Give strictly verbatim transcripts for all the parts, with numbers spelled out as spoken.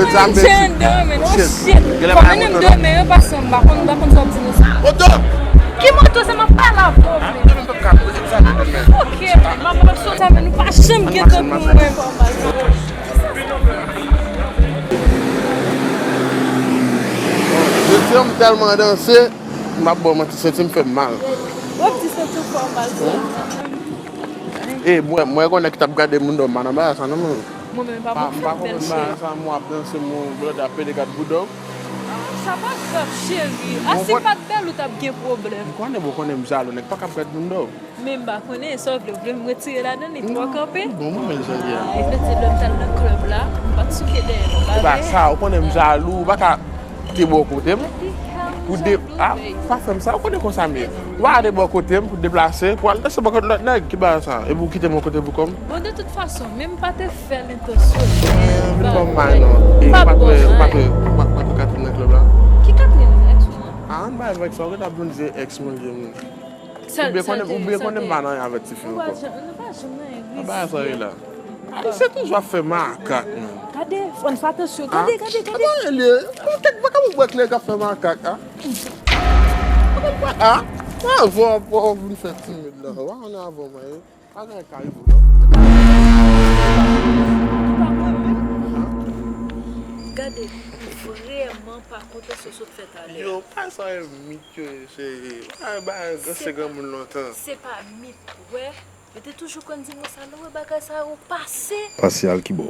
Sa m Jen demen, oh shit. Fò mennen m demen, yo pase m, m pa konn, m pa konn sa w ap di nou sa. Moto! Ki moto sa m ap pale avè w, men? Demen m p ap ka poze m sa demen. Ok, men m ap, m ap sot avè nou, pa janm gen tan pou mwen. Mesye, m tèlman danse, m ap ba w manti, senti m fè m mal. W ap di senti w fè w mal, sa. E, mwen, mwen konnen ki t ap gade moun dòm nan bagay sa, non, men. Mwen menm pa konn fè bèl cheri. Sa, mwen ap danse, mwen blòd ap pede gad bouda w. Sa pa grav, cheri. A, si m pa t bèl, ou t ap gen pwoblèm. M konnen, bon, konnen m jalou, nèg pa kab gad moun dòm. Men m pa konnen, sa w vle, w vle m retire ladan li, twò kanpe? Bon, mwen menm jan li a. Efektivman, lè m t al nan klèb la, m pa t souke dèyè m, pa vre? E pa sa, ou konnen m jalou, ou pa ka te bò kote m. Pou de, a, pa fè m sa, ou konnen konsa m ye. Ou pa ka te bò kote m pou deplase, pou al danse bò kote lòt nèg, ki bagay sa? Epi ou kite m yon kote pou kò m? Bon, de tout fason, men m pa te fè l entansyonèl. Vin ban m may non. E ou pa t wè, ou pa t wè, ou pa t wè Catherine nan klèb la? Ki Catherine? Ex ou an? A, ann bay vèk sa, ou gentan ap vin di ex mwen li ye. Oubyen konnen, oubyen konnen m pa nan anyen avèk tifi ankò. Nou pa janm, nou pa janm nan anyen. Bagay sa ye la. Ayisyen toujou ap fè makak, men. Gade, Frantz, fè atansyon. Gade, gade, gade. Gade anyen li ye. Ou tèt pa ka pou bwè kleren k ap fè makak, a. Ou konn pa, a? Mwen avè w, w vin fè timid la. Ou pa konnen avè w mwen ye. Pa gen anyen k ka rive w, non. Ou pa mwen menm. Gade, m vrèman pa kontan sa w sot fè talè a. Yo, pa sa e mit yo ye, cheri. Pa bay gran se granmoun lontan. Se pa mit, ou wè. Yo te toujou konn di mwen sa, lè w wè bagay sa yo pase. Pase al kibò?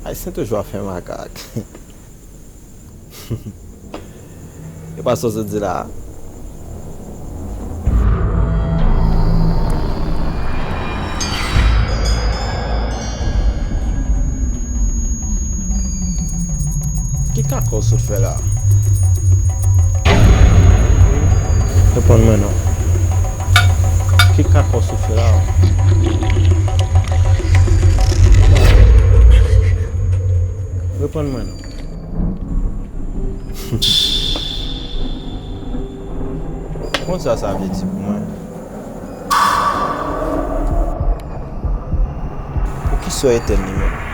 Ayisyen toujou ap fè makak. E pa sa w sot di la a. Ki kaka w sot fè la a? Reponn mwen non. Ki kaka w sot fè la a? Reponn mwen non. Konn sa sa vle di pou mwen. Poukisa w etèn li menm?